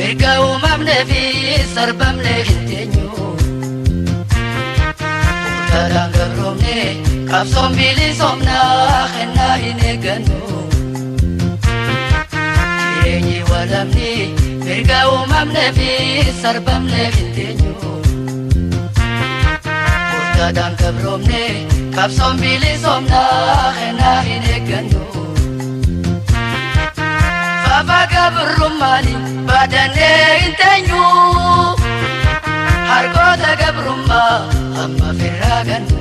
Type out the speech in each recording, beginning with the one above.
Mirga uumamnee fi sarbamnee hin teenyu. Murtaadhaan gabroomne qabsoon bilisoomnaa kennaa hin eeggannu. Jireenyi walamni mirga uumamnee fi sarbamnee hin teenyu. Murtaadhaan gabroomne qabsoon bilisoomnaa kennaa hin eeggannu. Fafa gabrummaani baadannee hin teenyu. Harkoota gabrummaa amma firraa gannu.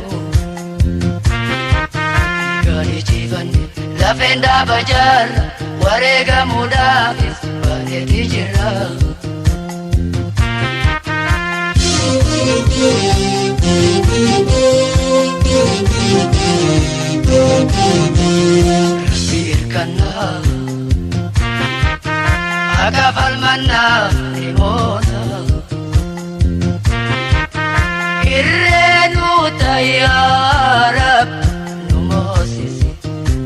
Dhiigaan ciifanne lafeen dhaaba jaarra wareegamuudhaafis baaneeti jirra. Rabbi hirkannaa akka falmannaa ni moona. Irree nu yaa Rab nu moosisi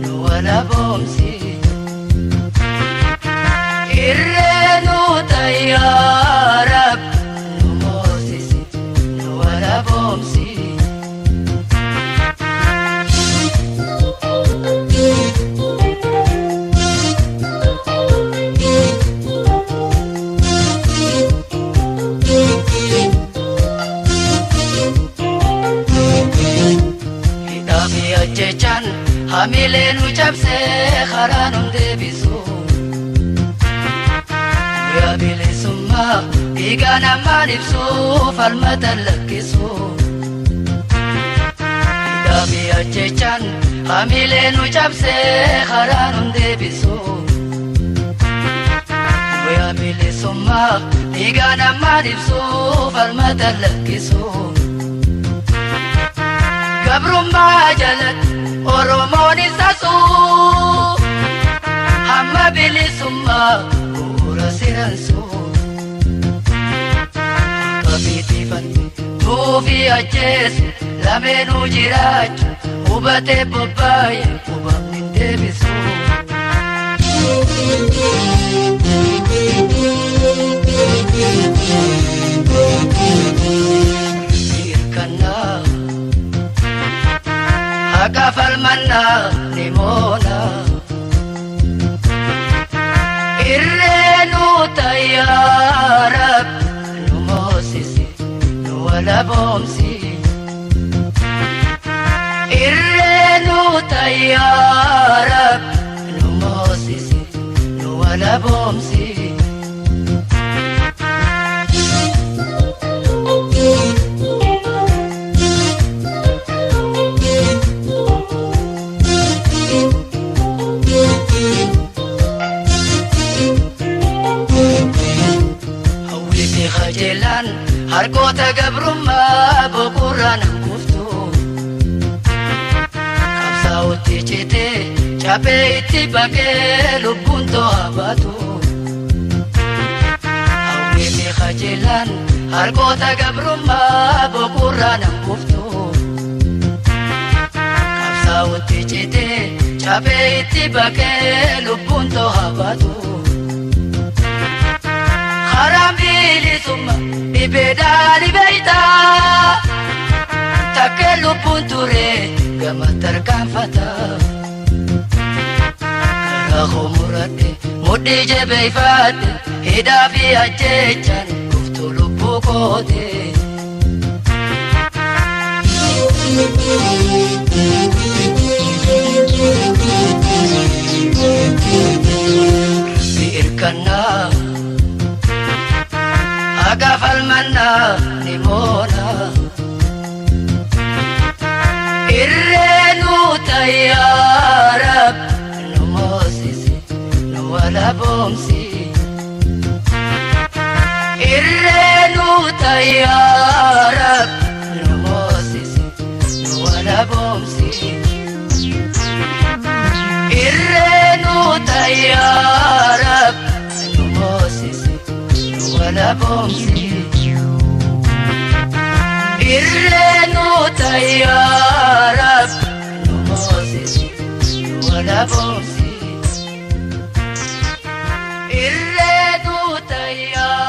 nu walaboomsi. Irree nu yaa Rab nu moosisi nu walaboomsi. Hidhaa fi ajjechaan hamilee nu cabsee karaa nu deebisu. Guyyaa bilisummaa dhiigaa namaan ibsu falmata lakkisu. Hidhaa fi ajjechaan hamilee nu cabsee karaa nu deebisu. Guyyaa bilisummaa dhiigaa namaan ibsu falmata lakkisu. Gabrummaa jalatti Oromoon isa suu hamma bilisummaa bu'uura siransu. Akka fiitifanne tuufii ajjeesu lameenuu jiraachu hubatee bobbaaye hubamni hin deebisu. Hirkannaa akka falmannaa ni moona. Irree nu yaa Rab nu moosisi nu walaboomsi. Irree nu yaa Rab nu moosisi nu walaboomsi. Hawwii fi qajeelaan harkoota gabrummaa boqorraan hanquftu. Qabsaa'otti citee caphee itti baqee lubbuun to'aa baatu. Hawwii fi qajeelaan harkoota gabrummaa boqorraan hanquftu. Qabsaa'otti citee caphee itti baqee lubbuun to'aa baatu. Karaan bilisummaa dhibeedhaan dhibeeytaa. Takkee lubbuun ture gama tarkaanfata. Karaa koo muradhe mudhii jabeeffadhe hidhaa fi ajjechaan dhuftu lubbuu koote. Rabbi hirkannaa akka falmannaa ni moona. Irree nu yaa Rab nu moosisi nu walaboomsi. Irree nu yaa Rab nu moosisi nu walaboomsi. Irree nu yaa Rab nu moosisi nu walaboomsi. Irree nu yaa Rab nu moosisi nu walaboomsi. Irree nu yaa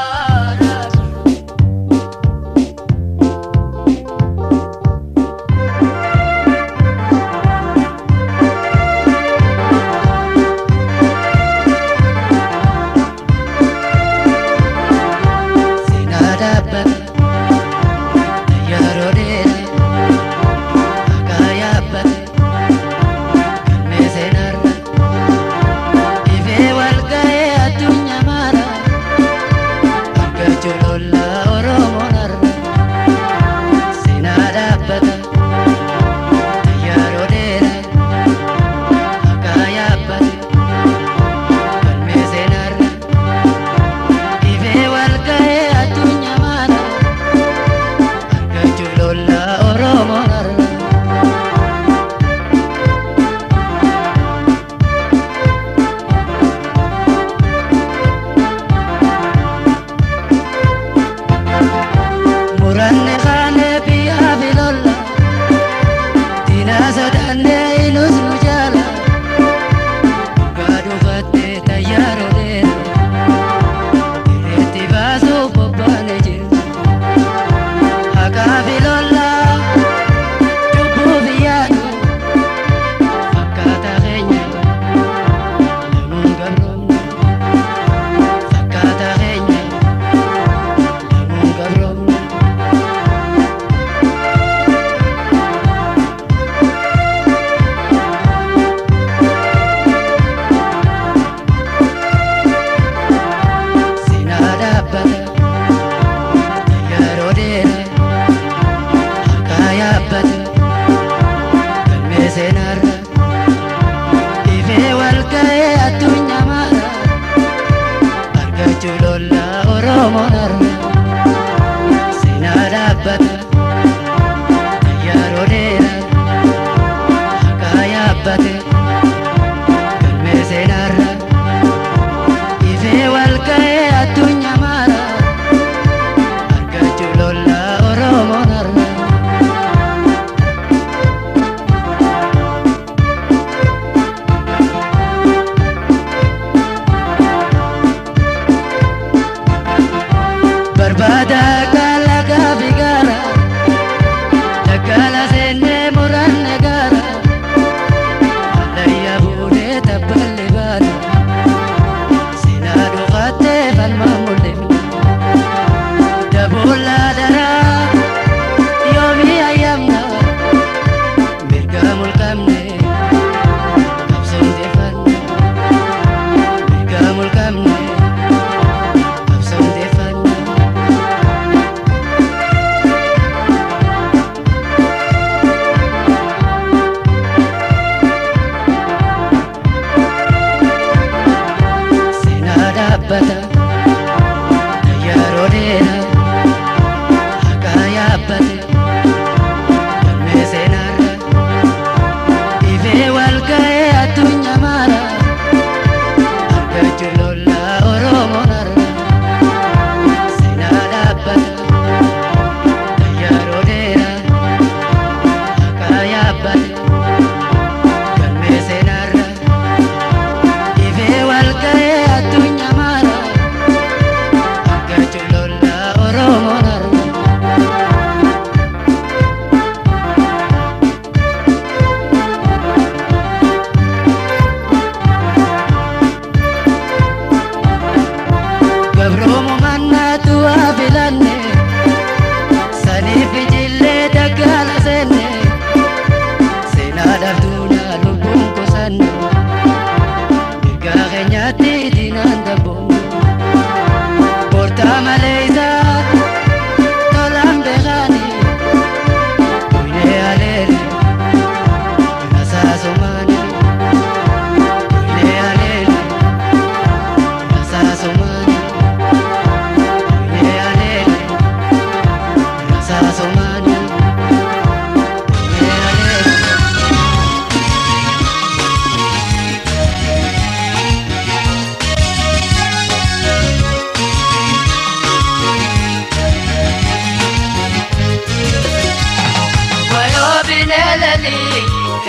binelali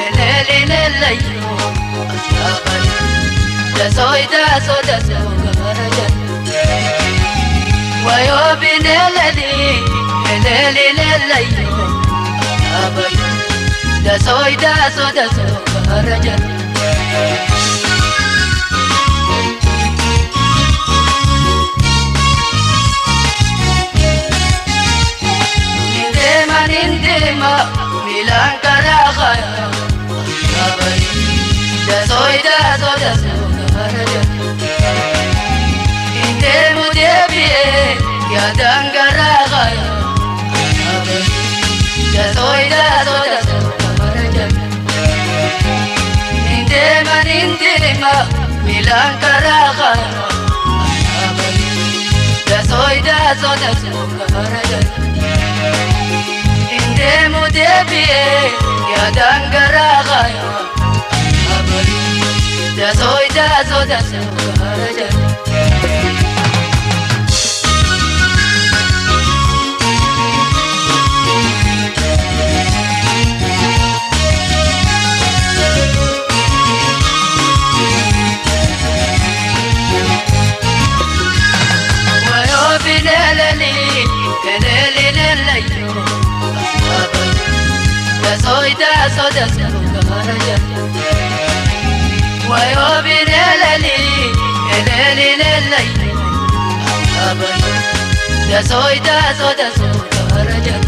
elelilelayo asabay dasoy daso daso garajan wayo binelali elelilelayo asabay dasoy daso daso garajan. Nindema milan karagaya asabay dasoy daso daso garajan indemu debiye yadan karagaya asabay dasoy daso daso garajan indema nindema milan karagaya asabay dasoy daso daso garajan indemu debiye yadan karagaya asabay dasoy daso daso garajan. Wayo binelali elelilelayo asabay dasoy daso daso garajan wayo binelali elelilelayo asabay dasoy daso daso garajan.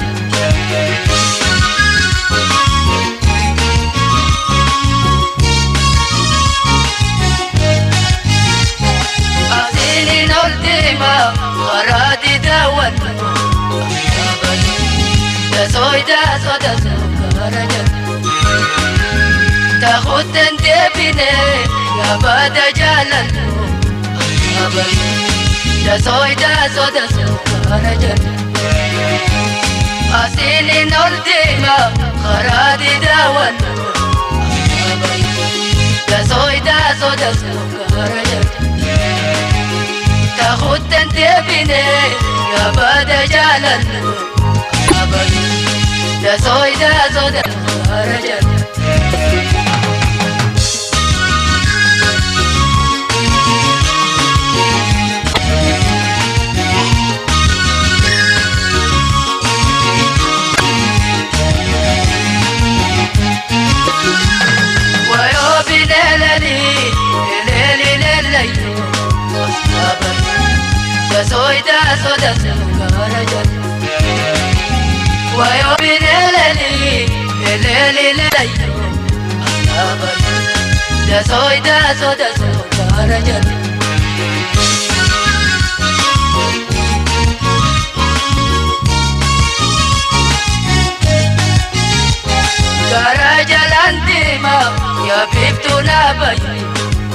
Asinin oldima karadi dawan asabay dasoy daso daso garajan takhudden debine ya bada jalal asabay dasoy daso daso garajan asinin oldima karadi dawan asabay dasoy daso daso garajan takhudden debine ya bada jalal asabay dasoy daso daso garajan. Wayo binelali elelilelayo asabay dasoy daso daso garajan wayo binelali elelilelayo asabay dasoy daso daso garajan. Garajalan dima ya biftu nabay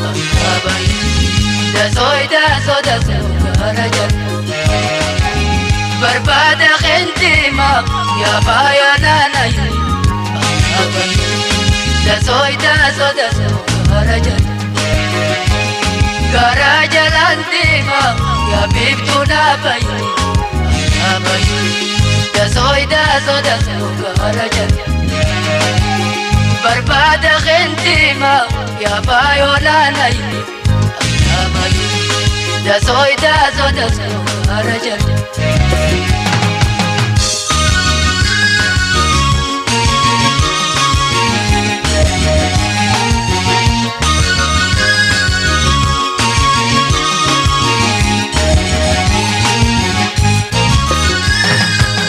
asabay dasoy daso daso garajan barbada khendima ya bayananay asabay dasoy daso daso garajan garajalan dima ya biftu nabay asabay dasoy daso daso garajan barbada khendima ya bayolanay asabay dasoy daso daso garajan.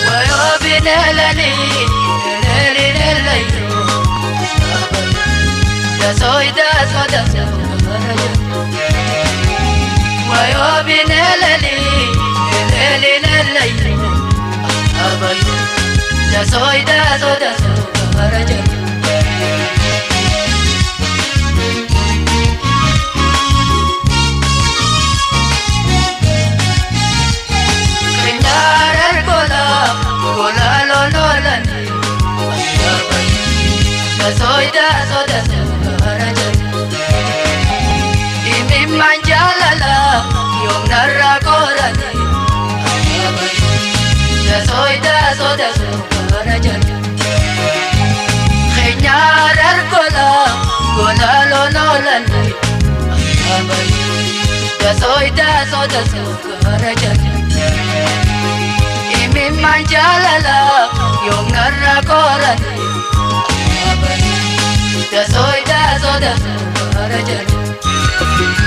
Wayo binelali elelilelayo asabay dasoy daso daso garajan wayo binelali elelilelayo asabay dasoy daso daso garajan. Kinyarar gola gola lololani asabay dasoy daso daso garajan imimman jalala yom narra korani asabay dasoy daso daso garajan. Utaaloo lolanii asxaabanii dasoo dasoo dasoo gara jala. Imimmaan jaalala yoom narra koranii asxaabanii dasoo dasoo dasoo gara jala.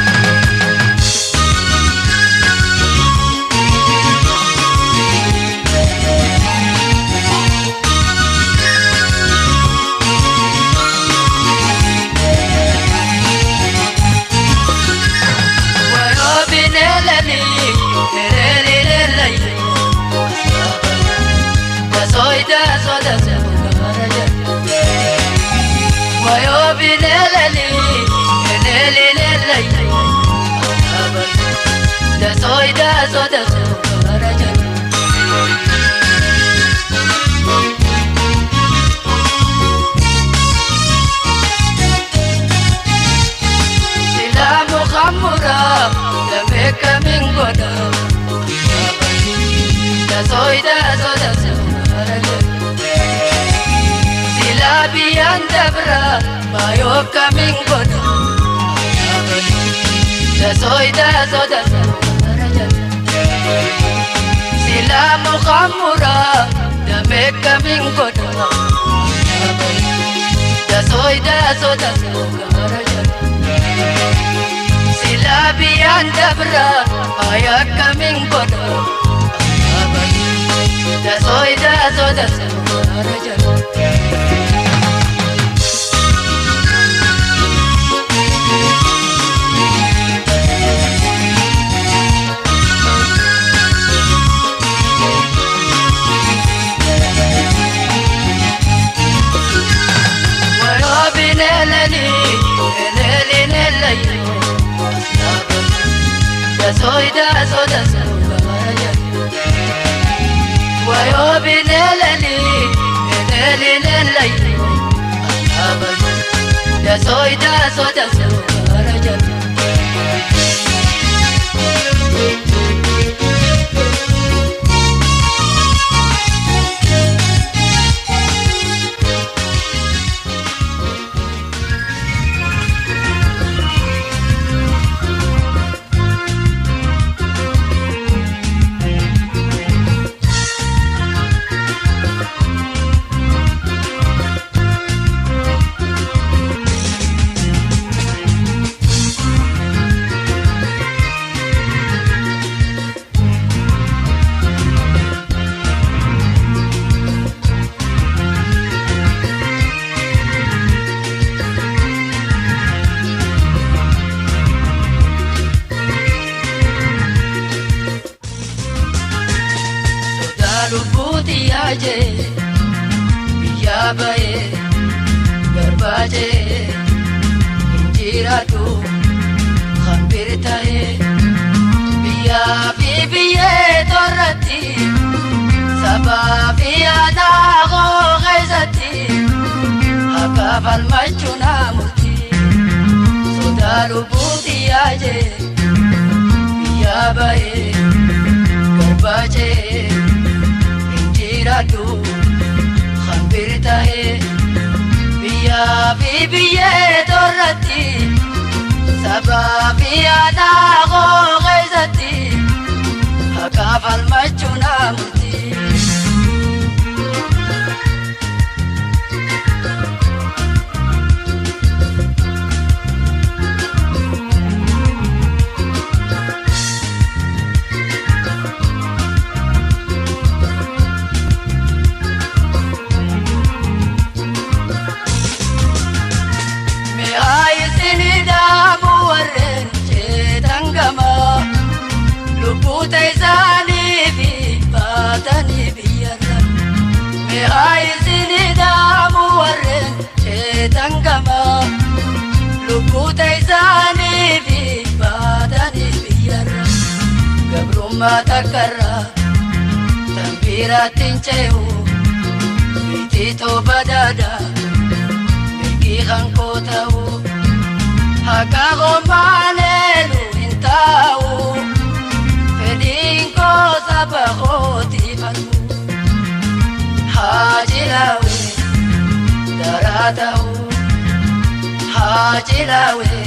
Haa cilaawee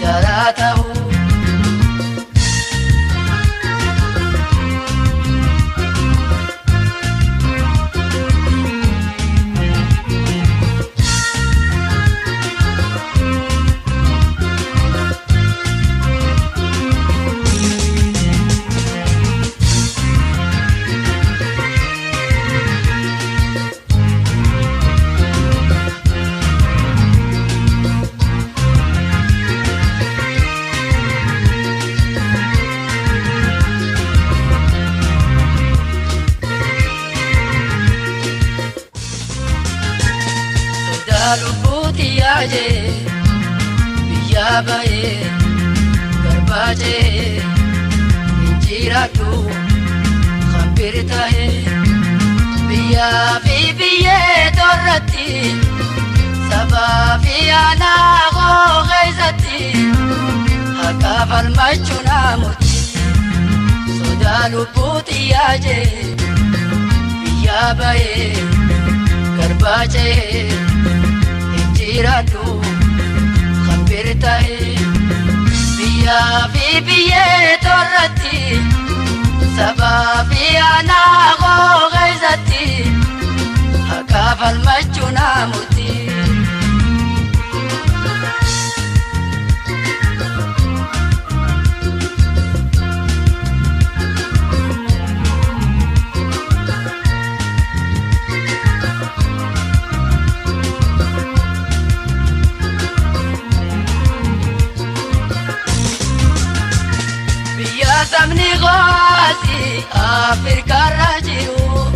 daraa ta'uu. Lubbuuti yaajee biyya ba'ee garbaajee injiraatu hambiri ta'ee biyyaa fi biyyee torratti sabaa fi aanaa koo keessatti haqa falmachuu naamurti. Sodaa lubbuuti yaajee biyya ba'ee garbaajee. Injiraatu hambiri ta'ee biyyaa fi biyyee torratti sabaa fi aanaa koo keessatti haqa falmachuu naamurti. Sabni gooti Afrikaarra jiru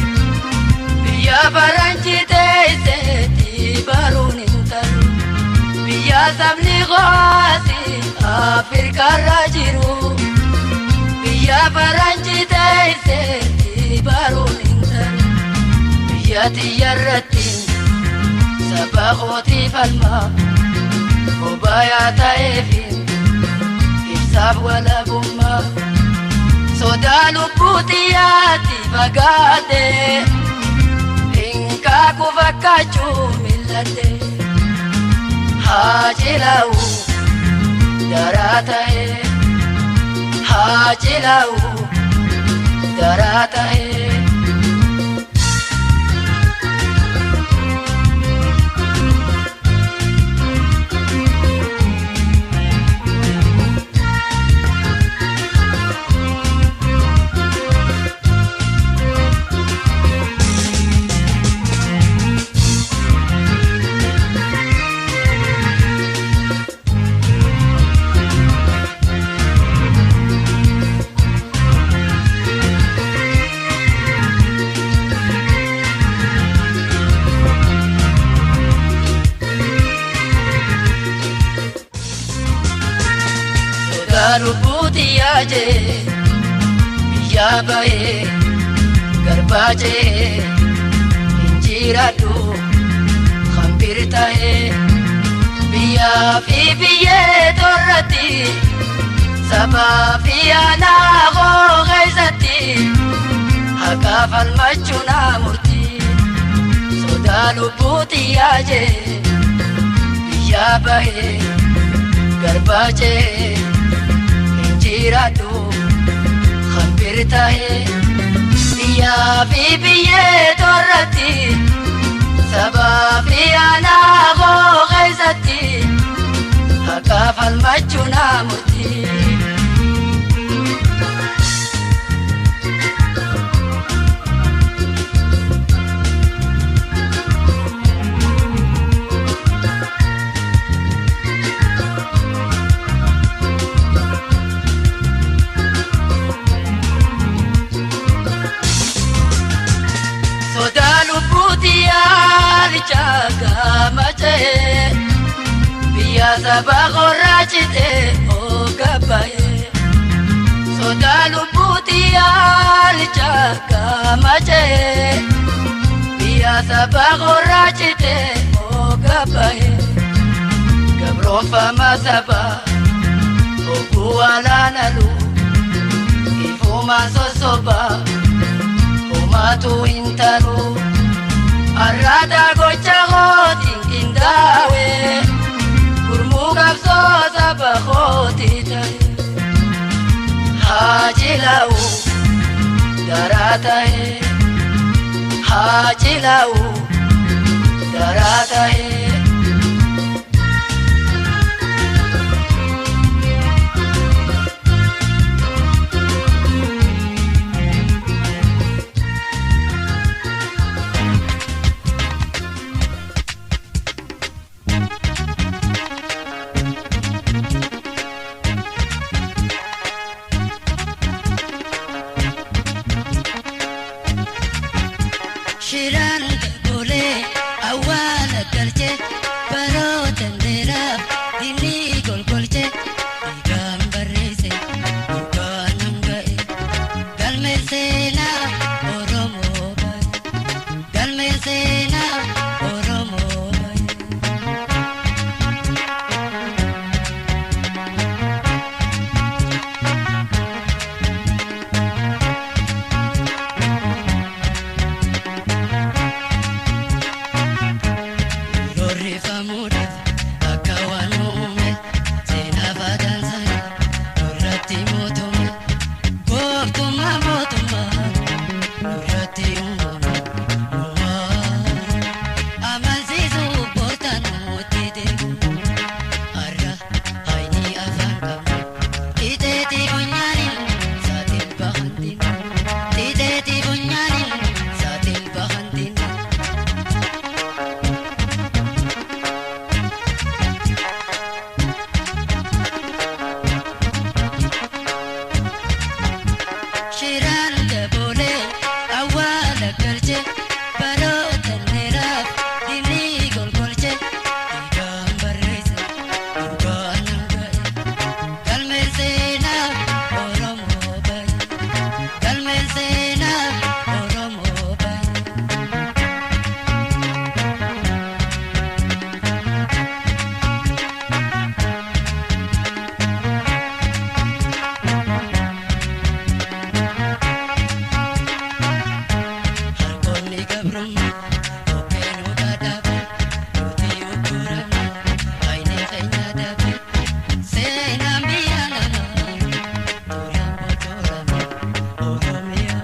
biyya faranjii teesseetti baruun hin taru. Biyya sabni gooti Afrikaarra jiru biyya faranjii teesseetti baruun hin taru. Biyya tiyyarratti saba kootii falma obayaa ta'eefi ibsaaf walabummaa. Sodaa lubbuuti yaatti fagaate hinkaaku fakkaachuu mil'ate. Haa cilaa'u daraa ta'ee haa cilaa'u daraa ta'ee. Lubbuuti yaajee biyya ba'ee garbaajee injiraatu hambiri ta'ee biyyaa fi biyyee torratti sabaa fi aanaa koo keessatti haqa falmachuu naamurti. Sodaa lubbuuti yaajee biyya ba'ee garbaajee. Injiraatu hambiri ta'ee biyyaa fi biyyee torratti sabaa fi aanaa koo keessatti haqa falmachuu naamurti. Sodaa lubbuuti yaalicha gaamachee biyya saba qorraachitee oogabbaayee. Sodaa lubbuuti yaalicha gaamachee biyya saba qorraachitee oogabbaayee. Gabroonfama saba oguu alaanalu ifuma sosoba. Matu intaru arrada gocha gootiin qindaa'e Mootii ta'e Haajilaa'u daraa ta'e Haajilaa'u daraa ta'e. Shiraan golee awwaala galchee baroota dheeraaf diinni golgolchee dhiigaan barreesse dhugaan hanga'e galmeen seenaa Oromoo bahe galmeen seenaa Oromoo bahe. Rorrifamuudhaaf akka waan uume seenaa fatansaanii nurratti mootummaa gooftummaa mootummaa nurratti uumama uumaa amansiisuu boortaan nutti deemu har'a hayni afaan qabna iteetii funyaaniin saatiin bahantiin iteetii funyaaniin saatiin bahantiin. Shiraan daboolee awwaala galchee baroota dheeraaf diinni golgolchee dhiigaan barreesse dhugaan hanga'e galmeen seenaa Oromoo bahe galmeen seenaa Oromoo bahe. Harkoonni gabrummaa kopheen dhaabe nuti ukkuramne ayni keenya dhabe seenaan biyya namaa tolaan bocorame Oromiyaa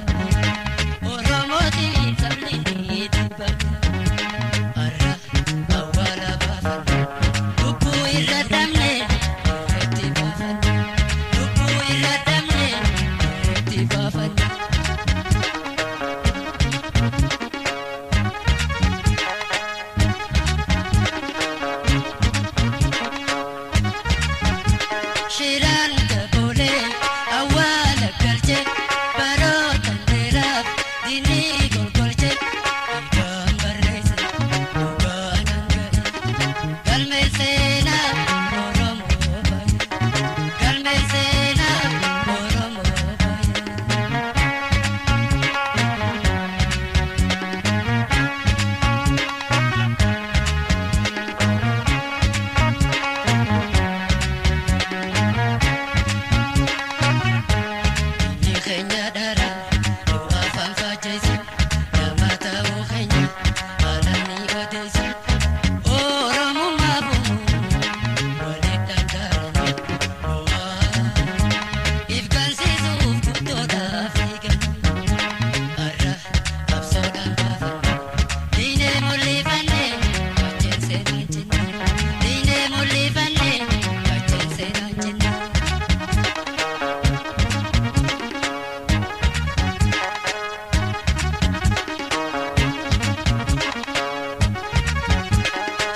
Oromootiin sabni ni dibame har'a awwaala baafanne lubbuu irra dhabne irratti baafanne lubbuu irra dhabne irratti baafanne. Shiraan daboolee awwaala galchee baroota dheeraaf diinni golgolchee dhiigaan barreesse dhugaan hanga'e galmeen seenaa Oromoo bahe galmeen seenaa Oromoo bahe. Inni keenya dara nu afaan faajjeessu nama ta'uu keenya haala ni odeessu Oromummaa bu'u waliin dhangala'u ifkaansiisuuf guddoodhaa fiigan har'a qabsoodhaan baafanne diinee mul'ifanne qacheen seenaan jenna diinee mul'ifanne qacheen seenaan jenna.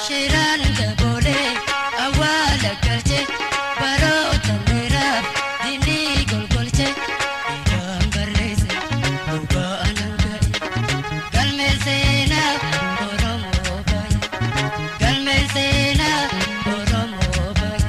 Shiraan daboolee awwaala galchee baroota dheeraaf diinni golgolchee dhiigaan barreesse dhugaan hanga'e galmeen seenaa Oromoo bahe galmeen seenaa Oromoo bahe.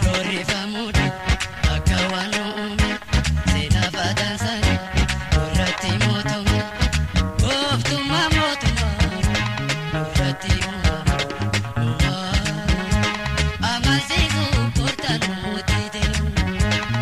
Rorrifamuudhaaf akka waan uume seenaa fatansaanii nurratti mootummaa gooftummaa mootummaa nurratti uumama uumaa amansiisuu koortaan nuti deemu.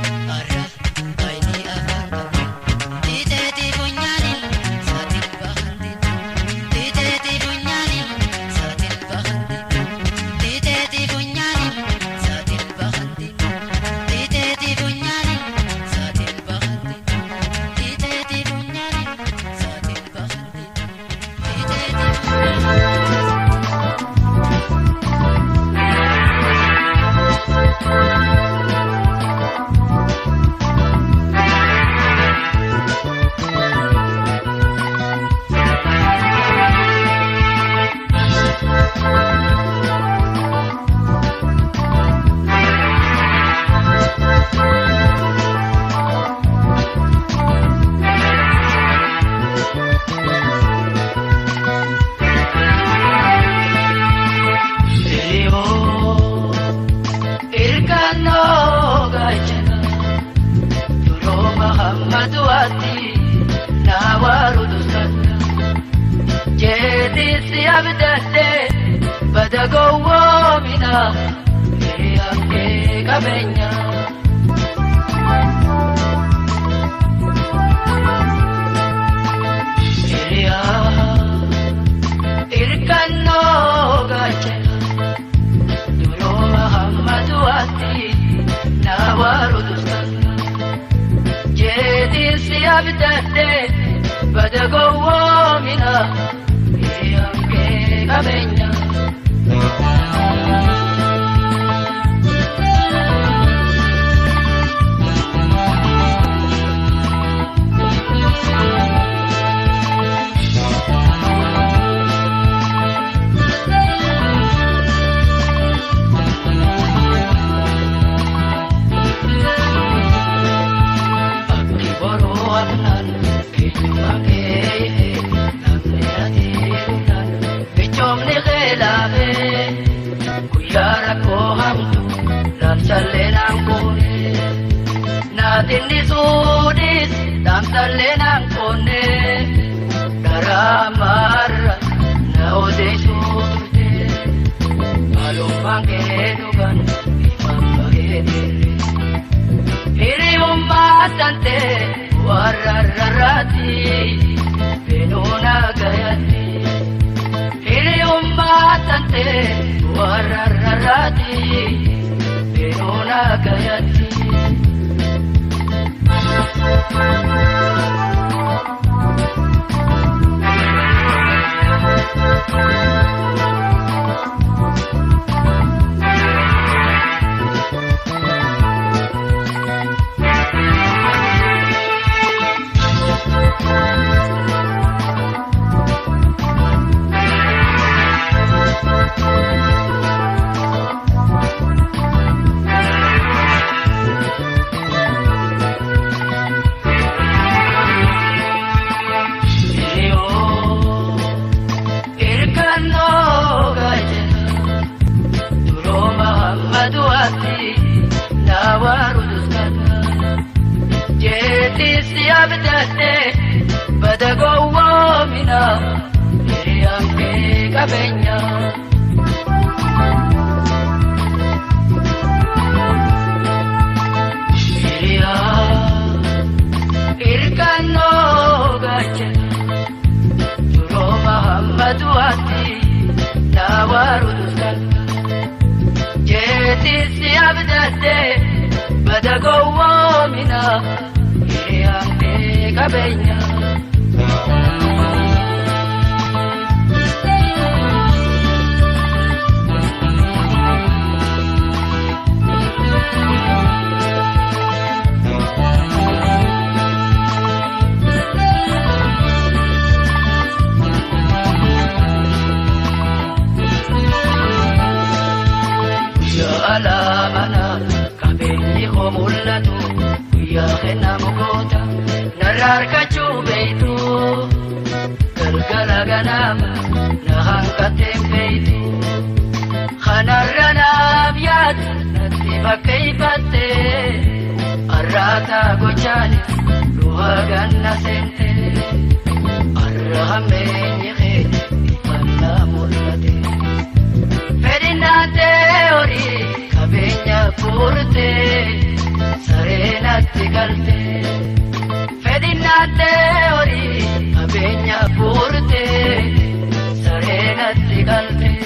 abdadde bada gowwoomina hiriyaan kee qabeenya. Hiriyaa irkannoo gaachana durooma hammatu ati na waaru duskana jeetiin si abdadde bada gowwoomina hiriyaan kee qabeenya. Akki boroo afnaan eenyummaa kee namni ati dhumnaan michoomni kee laafee guyyaa rakkoo hamtu dhaamsallee naan koone naatinni suudhis dhaamsallee naan koone dharaa maarra na odeessuu turte maalummaan kee dhugaan himaan bahee deere. Hiriyummaa tantee warra rarraati beenuuna gayatti. Hiriyummaa tantee warra rarraati beenuuna gayatti. Hiriyoo irkannoo gaachana durooma hammatu ati na waaru duskana jeetii si abdadde bada gowwoomina hiriyaan kee qabeenya. Hiriyaa irkannoo gaachana durooma hammatu ati na waaru duskana jeetii si abdadde bada gowwoomina hiriyaan kee qabeenya. Guyyaa alaamana qabeenyi koo mul'atu guyyaa kennamu goota narra harkachuu beeytu galgala ganama na hanqateen beeytu kanarra naaf yaadu natti fakkeeffatte arraataa gochaanis du'a ganna seente arra hammeenyi kee ifannaa mul'ate. Fedhinnaatee horii qabeenya guurtee sareenatti galtee. Fedhinnaatee horii qabeenya guurtee sareenatti galtee.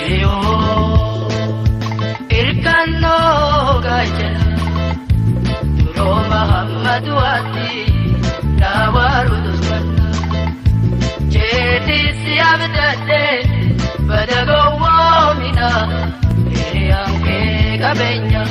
Hiriyoo irkannoo gaachana durooma hammatu ati na waaru duskana jeetii si abdadde bada gowwoomina hiriyaan kee qabeenya.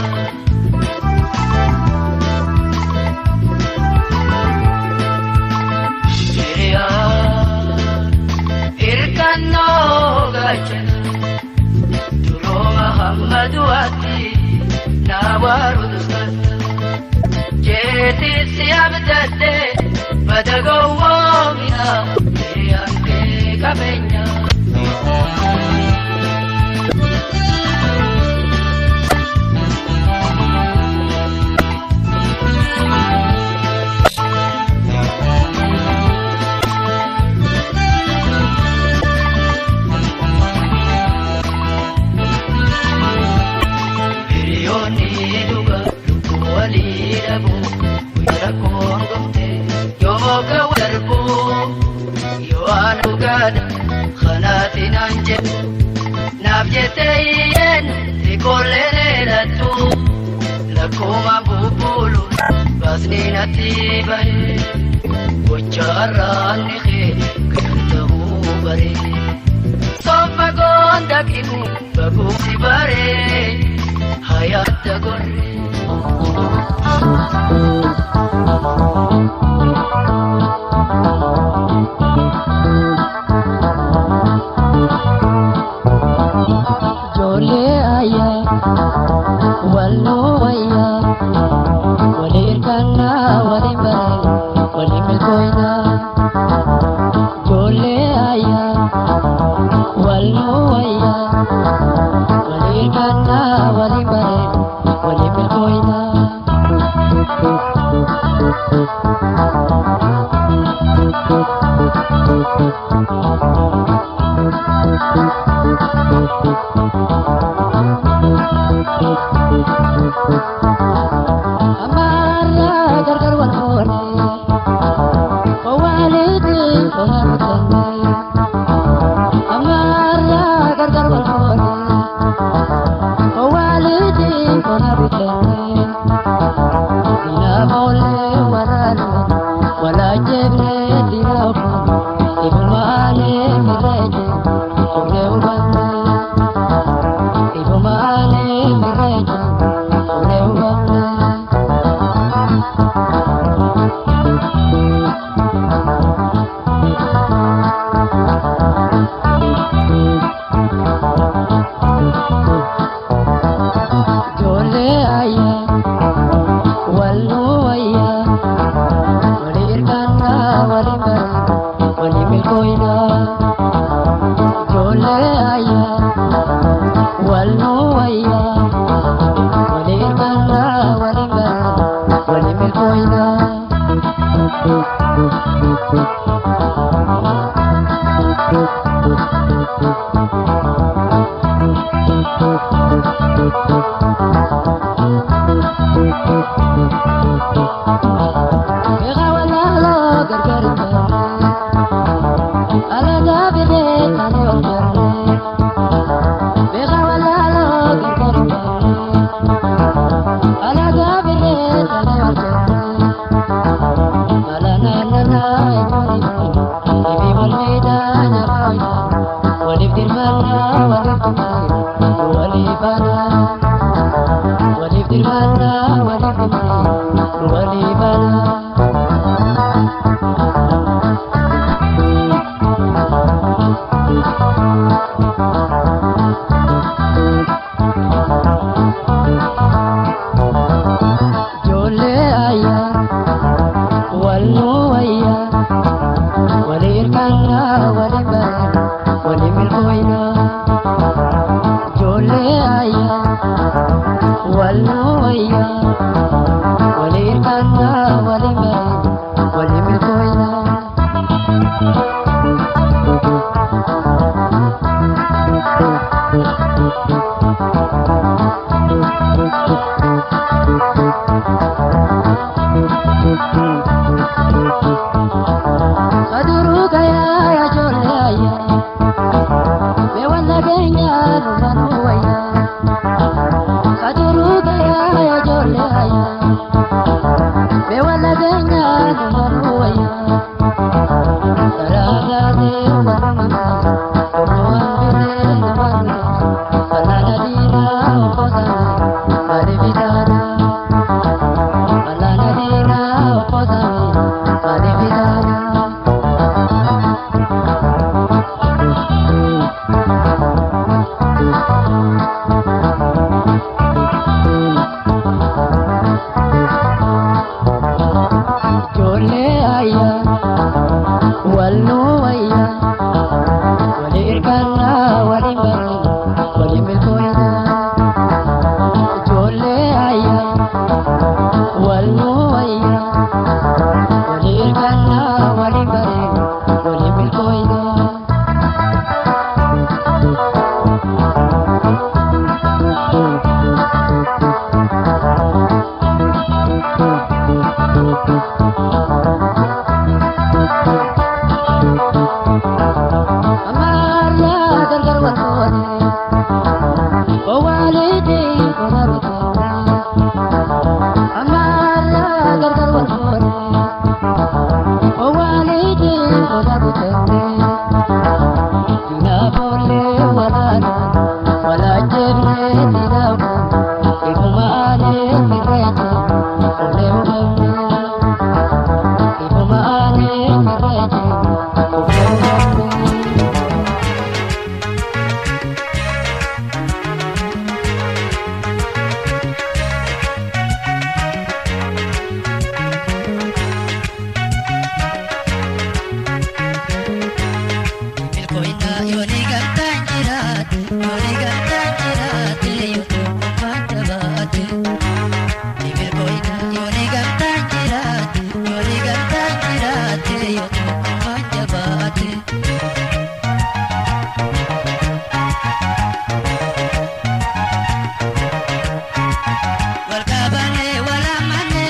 Abdadde bada gowwoomina hiriyaan kee qabeenya. Hiriyoonni dhuga lubbuu walii dhabu guyyaa rakkoon dhufte yoo booka darbu yoo aan dhugaadha kanaati naan jedhu naaf jettee iyyeen xiqqoollee dheerattu lakkuma bubbuulu baasni natti bahe gocha har'aanni kee kan ta'uu bare. Sofa gonda kibu bagusi bare hayatta gorre. Ijoollee ayyaa walloo wayyaa walii hirkannaa waliin baree walii milkooynaa. Ijoollee ayyaa walloo wayyaa walii hirkannaa waliin baree walii milkooynaa. Amaarraa gargar wal foonee walitti tola bitannee. Amaarraa gargar wal foonee walitti tola bitannee. Diina boollee waraanee walaajjebnee diina ofuun ifumaalee mirreeje fuullee hubannee. Ifumaalee mirreeje fuullee hubannee. Ijoollee ayyaa walloo wayyaa walii hirkannaa walii baree walii milkooynaa. Ijoollee ayyaa walloo wayyaa walii hirkannaa walii baree walii milkooynaa. Beekaa walaaloo gargar hin baane alagaa birree taanee ol jarree. Beekaa walaaloo gargar hin baane alagaa birree taanee ol jarree. Mala naannanaa eenyuun ifi wal miidhaa nyaata waliif dirmannaa waliif dhufee walii baanaa. Waliif dirmannaa waliif dhufee walii baanaa. Ijoollee ayyaa walloo wayyaa waliin bareedu waliin milkooyna. Amaarraa gargar wal qoone owwaalidee qola bitaana. Amaarraa gargar wal qoone owwaalidee qola bitaane. Dinaafoollee walaana walaajjennee dinaafoon ifumaalee irreeche olee hubamne. Ifumaalee irreeche olee hubamne. Milkooyinaa yoonii gamtaan jiraate yoonii gamtaan jiraate yoo tokkummaan jabaate. Milkooyinaa yoonii gamtaan jiraate yoonii gamtaan jiraate yoo tokkummaan jabaate. Wal kaabane wal amanne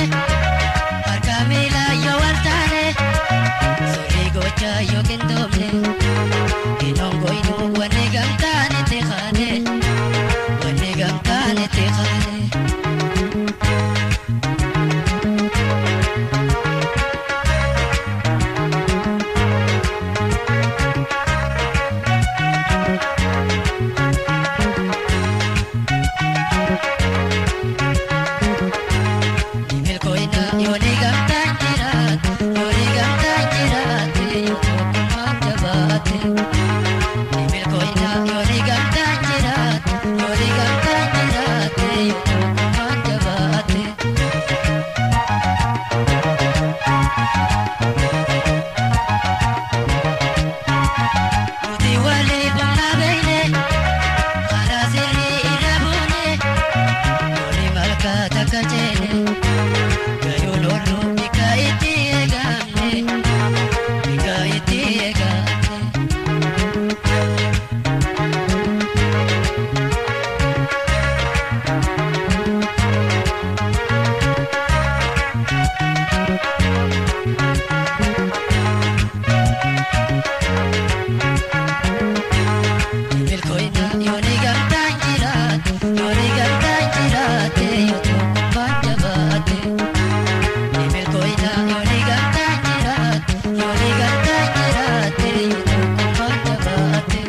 harka miila yoo wal taane sorii gocha yoo qindoomne. Inongoinu wanni gamtaan itti kaane wanni gamtaan itti kaane. Milkooyina yoonii gamtaan jiraate yoonii gamtaan jiraate yoo tokkummaan jabaate. Milkooyina yoonii gamtaan jiraate yoonii gamtaan jiraate yoo tokkummaan jabaate. Nuti waliif humna beekne karaa sirrii irra buune yoonii malkaa takka ceene gayuu lollu bika itti eegamne bika itti eegamne. Milkooyina yoonii gamtaan jiraate yoonii gamtaan jiraate yoo tokkummaan jabaate. Milkooyina yoonii gamtaan jiraate yoonii gamtaan jiraate yoo tokkummaan jabaate.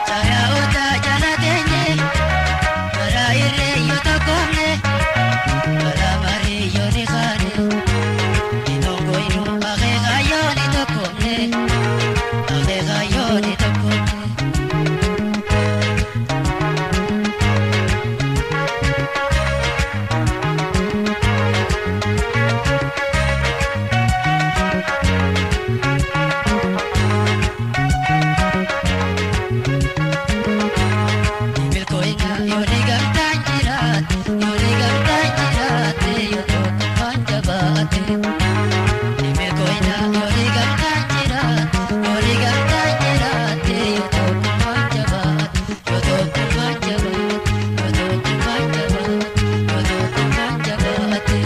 Caayaa jala teenye karaa irree yoo tokkoomne karaa marii yoo ni kaane. Inongoinu akeeka yoo ni tokkoomne akeeka yoo ni tokkoomne. Milkooyina yoonii gamtaan jiraate yoonii gamtaan jiraate yoo tokkummaan jabaate. Milkooyina yoonii gamtaan jiraate yoonii gamtaan jiraate yoo tokkummaan jabaate yoo tokkummaan jabaate yoo tokkummaan jabaate yoo tokkummaan jabaate.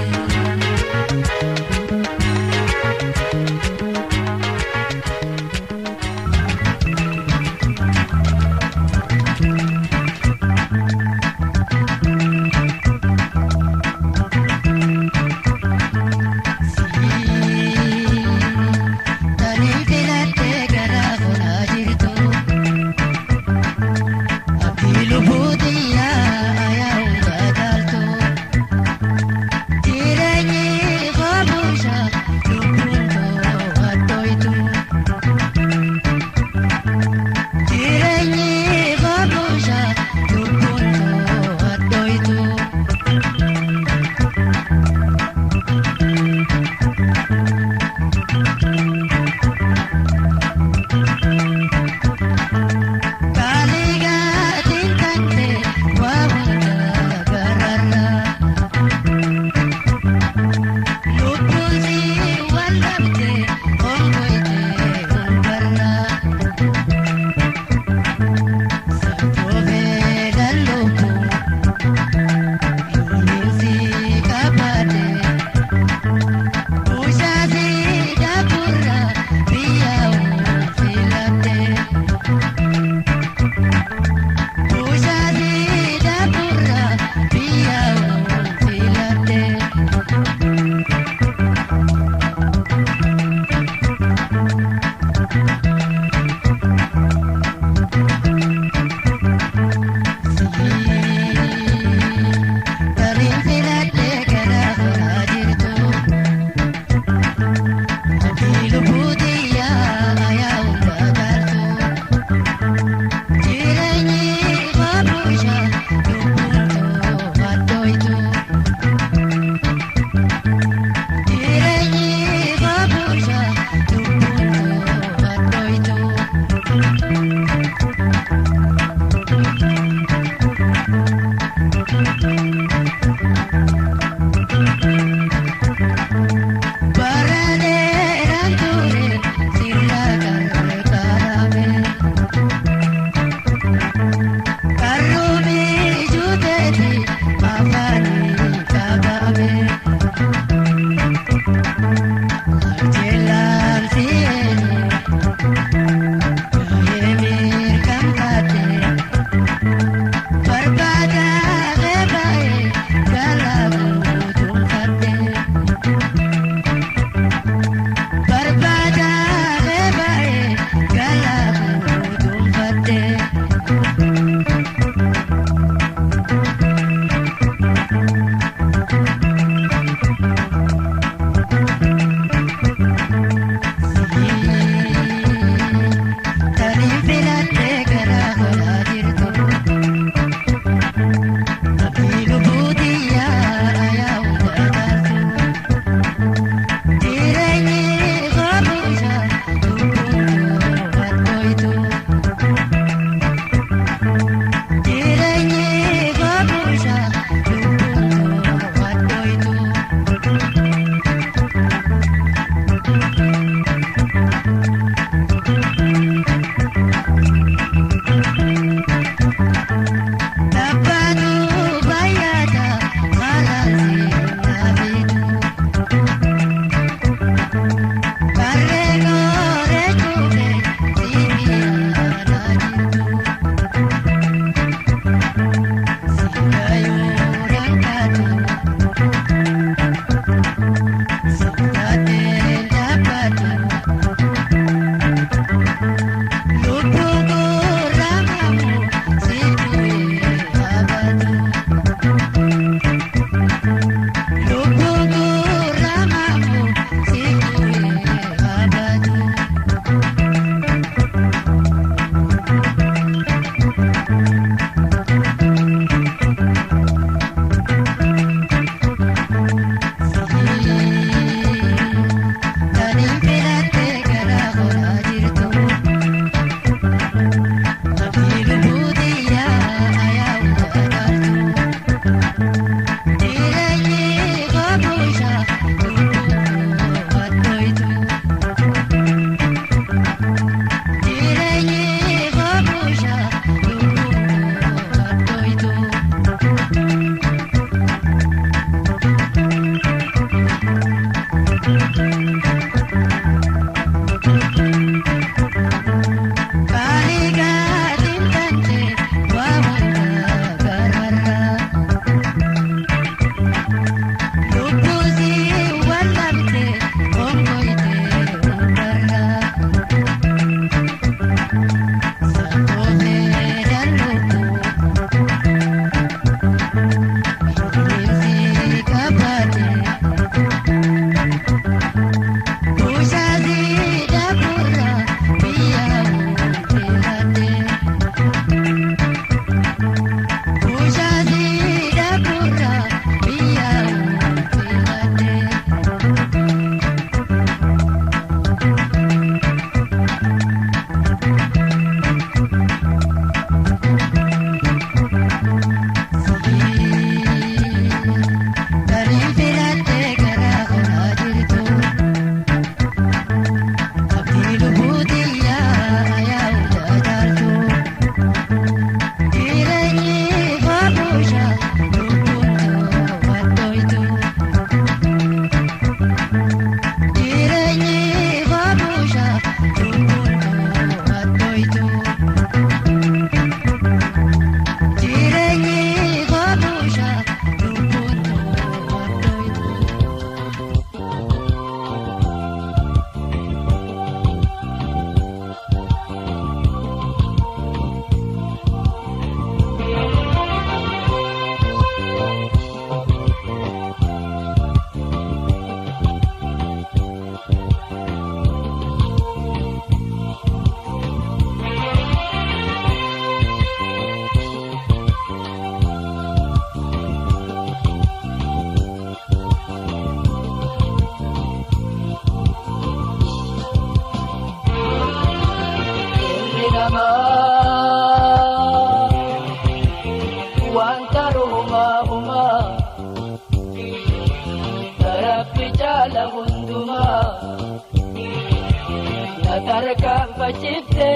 Tarkaanfachiifte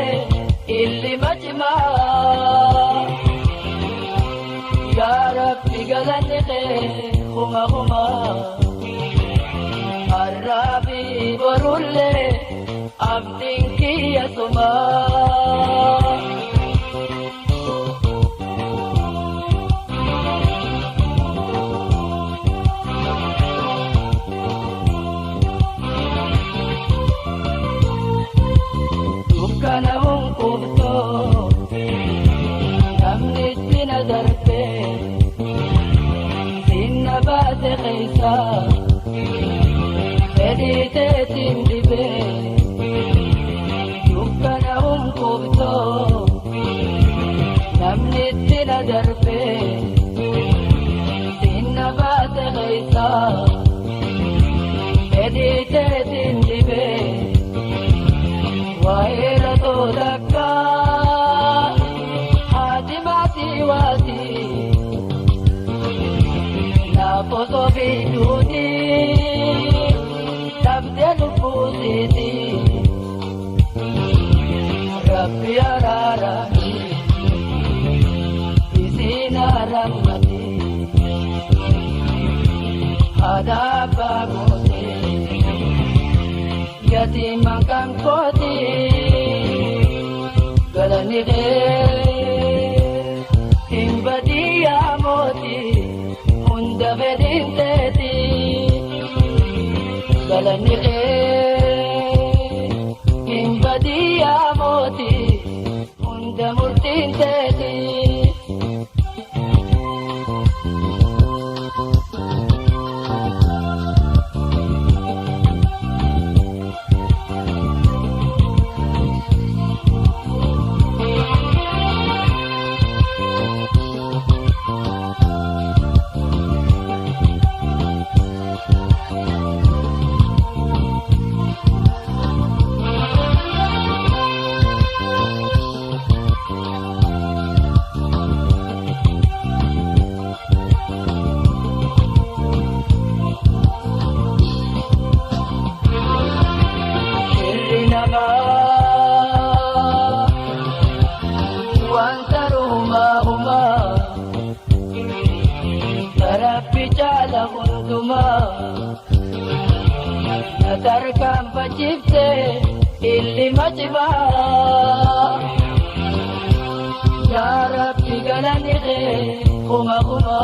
illi macimaa yaa Rabbi galanni kee huma huma arraabi borullee abdiin kiyya sumaa. Dukkana hunkuftoo namni itti na darbe sinna baase keessa fedhii teetiin dhibe. Dukkana hunkuftoo namni itti na darbe sinna baase keessa fedhii teetiin dhibe. Waa'ee tolakka haati maatii waatii lafa osoo fiduuti dhabdee lubbuusiiti Rabbi araarami isiin arammati haadha abbaa gootee. Yatiimaan kan kooti galanni kee hin badii yaa mooti hunda. Hunda fedhiin teeti galanni kee hin badii mooti hunda murtiin teeti. Shirri namaa wanta rumaa humaa Rabbi jaala hundumaa na tarkaanfachiifte ilma cimaa. Yaa Rabbi galanni kee kuma kuma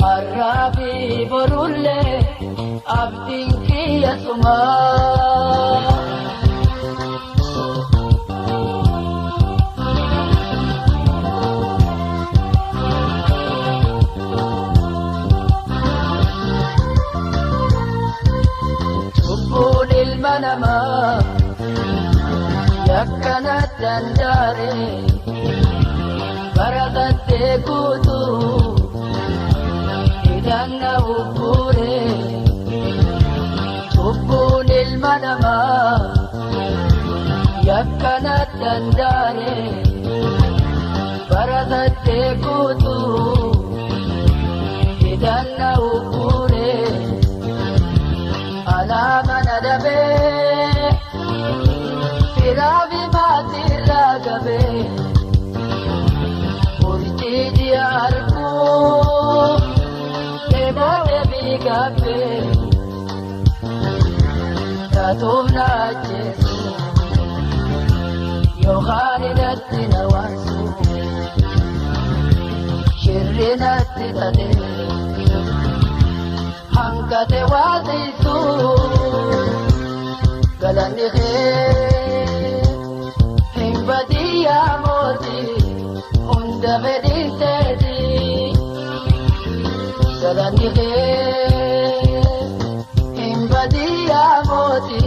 har'aa fi borullee abdiin kiyya sumaa. Cubbuun ilma namaa yakkana dandaare baratattee guutuu hidhanna ukkuure. Cubbuun ilma namaa yakkana dandaare baratattee guutuu hidhanna ukkuure. Alaama na dabee firaafi maatirraa gabee urjii ji'a arguu dheebotee fi gaabbee taatuuf na ajjeesu yookaan hidhatti na waansu shirri natti tatee. Hangate waasisu galanni kee hin badii mooti hunda fedhiin teeti galanni kee hin badii mooti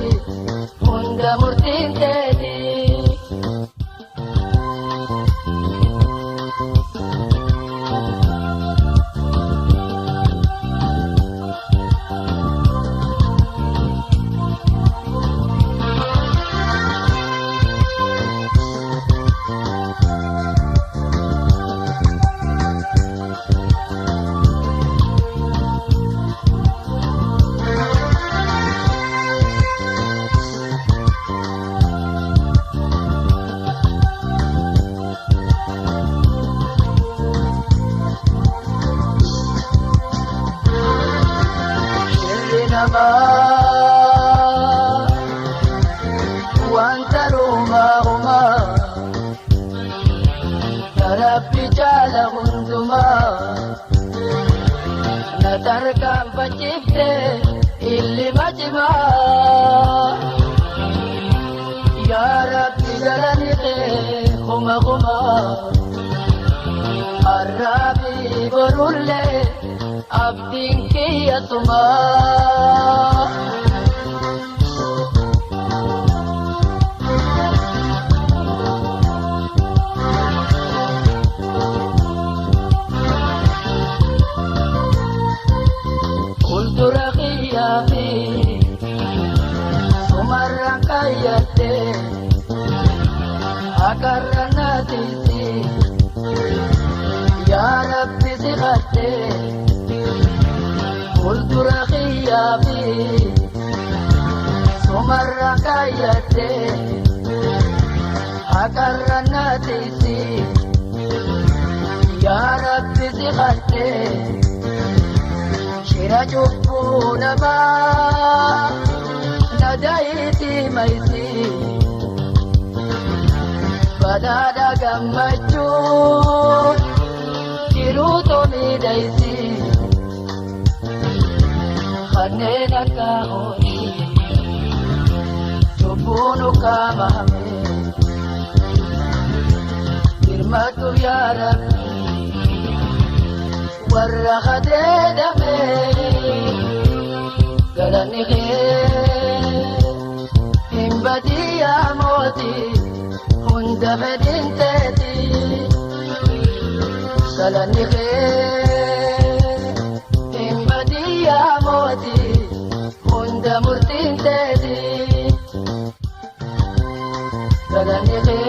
hunda murtiin teeti. Shirri namaa wanta rumaa humaa Rabbi jaala hundumaa na tarkaanfachiifte ilma cimaa. Yaa Rabbi galanni kee kuma kuma har'aa fi borullee abdiin kiyya sumaa. Fuuldura kiyyaa fi sumarraan kaayyadde akarra naatiisi yaa Rabbi si kadhe. Fuuldura kiyyaa fi sumarraan kaayyadde akarra naatiisi yaa Rabbi si kadhe. Shira cubbuu namaa na da'iitii maisi badhaadha gammachuu. Jiruutu miidhaysi kanneen akka horii cubbuun ukkaamame birmatu yaa Rabbi warra kadeedame galanni kee hin badii yaa mootii hunda fedhiin teetii. Galanni kee hin badii yaa mootii hunda murtiin teetii. Galanni kee.